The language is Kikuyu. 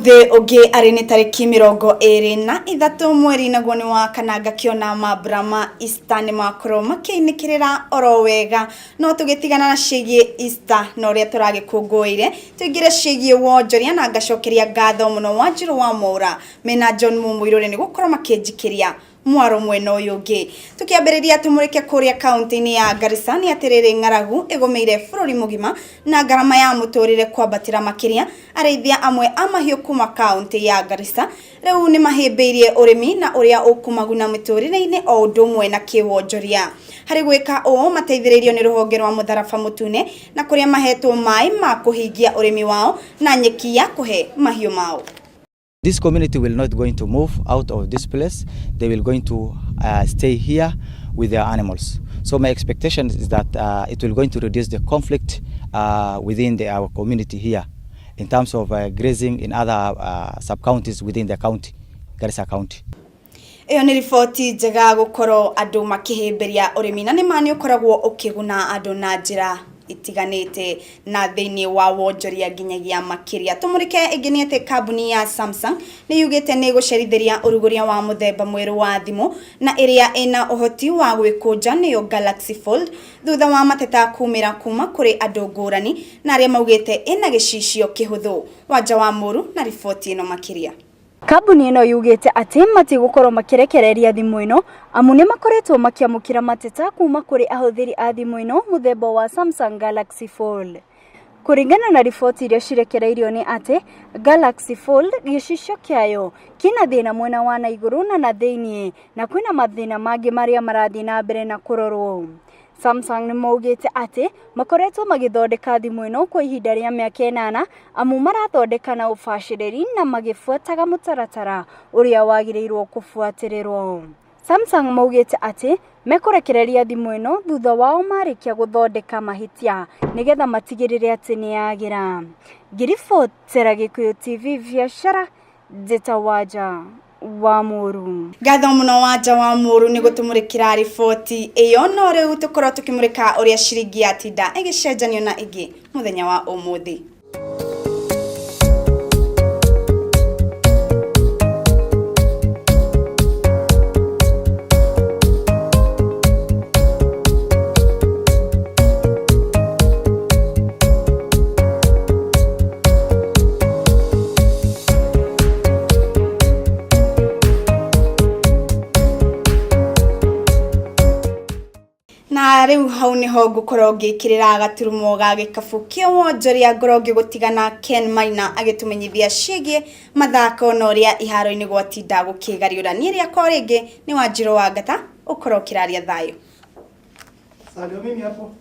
Ũmũthĩ ũngĩ arĩ nĩ tarĩki 23 mweri naguo nĩ wa kana, ngakĩona mambura ma Easter nĩ makorwo makĩinĩkĩrĩra oro wega. No tũgĩtigana na ciĩgiĩ Easter na ũrĩa tũragĩkũngũĩire, tũingĩre ciĩgiĩ wonjoria na ngacokeria ngatho mũno Wanjirũ wa Mwaũra mena John Mũmũirũrĩ nĩ gũkorwo makĩnjikĩria mwaro mwena ũyũ ũngĩ. Tũkĩambĩrĩria tũmũrĩke kũrĩa kaunti-inĩ ya Garissa nĩ atĩrĩrĩ, ng'aragu ĩgũmĩire bũrũri mũgima na ngarama ya mũtũrĩre kwambatĩra makĩria. Arĩithia amwe a mahiũ kuma kaunti ya Garissa rĩu nĩ mahĩmbĩirie ũrĩmi na ũrĩa ũkũmaguna mĩtũrĩre-inĩ o ũndũ ũmwe na kĩwonjoria. Harĩ gwĩka ũũ mateithĩrĩirio nĩ rũhonge rwa mũtharaba mũtune na kũrĩa mahetwo maĩ ma kũhingia ũrĩmi wao na nyeki ya kũhe mahiũ mao. This community will not going to move out of this place. They will going to stay here with their animals. So my expectation is that it will going to reduce the conflict within our community here in terms of grazing in other sub-counties within the county, Garissa County. Ĩyo nĩ riboti njega gũkorwo andũ makĩhĩmbĩria ũrĩmi, na nĩ ma nĩ ũkoragwo ũkĩguna andũ na njĩra itiganĩte na thĩinĩ wa wonjoria nginyagia makĩria. Tũmũrĩke ĩngĩ nĩ atĩ kambuni ya Samsung nĩ yugĩte nĩ ĩgũcerithĩria ũrugũria wa mũthemba mwerũ wa thimũ na ĩrĩa ĩna ũhoti wa gwĩkũnja, nĩyo Galaxy Fold, thutha wa mateta kumĩra kuma kũrĩ andũ ngũrani na arĩa maugĩte ĩna gĩcicio kĩhũthũ. Wanja wa Mũru na riboti ĩno makĩria. Kambuni ĩno yugĩte atĩ matigũkorwo makĩrekereria thimũ ĩno, amu nĩ makoretwo makĩamũkĩra mateta kuma kũrĩ ahũthĩri a thimũ ĩno mũthemba wa Samsung Galaxy Fold. Kũringana na riboti iria cirekereirio nĩ atĩ Galaxy Fold gĩcicio kĩayo kĩna thĩna mwena wa na igũrũ na na thĩiniĩ, na kwĩna mathĩna mangĩ marĩa marathiĩ na mbere na kũrorwo. Samsung nĩ maugĩte atĩ makoretwo magĩthondeka thimũ ĩno kwa ihinda rĩa mĩaka 8, amu marathondeka na ũbacĩrĩri na magĩbuataga mũtaratara ũrĩa wagĩrĩirwo kũbuatĩrĩrwo. Samsung maugĩte atĩ mekũrekereria thimũ ĩno thutha wao marĩkia gũthondeka mahĩtia nĩgetha matigĩrĩre atĩ nĩ yagĩra. Ngĩribotera Gĩkũyũ TV Biacara, Njĩta Wanja wa Mũru. Ngatho mũno Wanja wa Mũru nĩ gũtũmũrĩkĩra riboti ĩyo. No rĩu tũkorwo tũkĩmũrĩka ũrĩa ciringi yatinda ĩgĩcenjanio na ĩngĩ mũthenya wa ũmũthĩ. Na rĩu hau nĩho ngũkorwo ngĩkĩrĩra gaturumo ga gĩkabu kĩa wonjoria, ngorwo ngĩgũtigana Ken Maina agĩtũmenyithia ciĩgiĩ mathako na ũrĩa iharo-inĩ gwatinda gũkĩgariũra. Niĩ rĩakwa rĩngĩ nĩ Wanjirũ wa Ngata, ũkorwo ũkĩraria thayũ. Sasa ndio mimi hapo.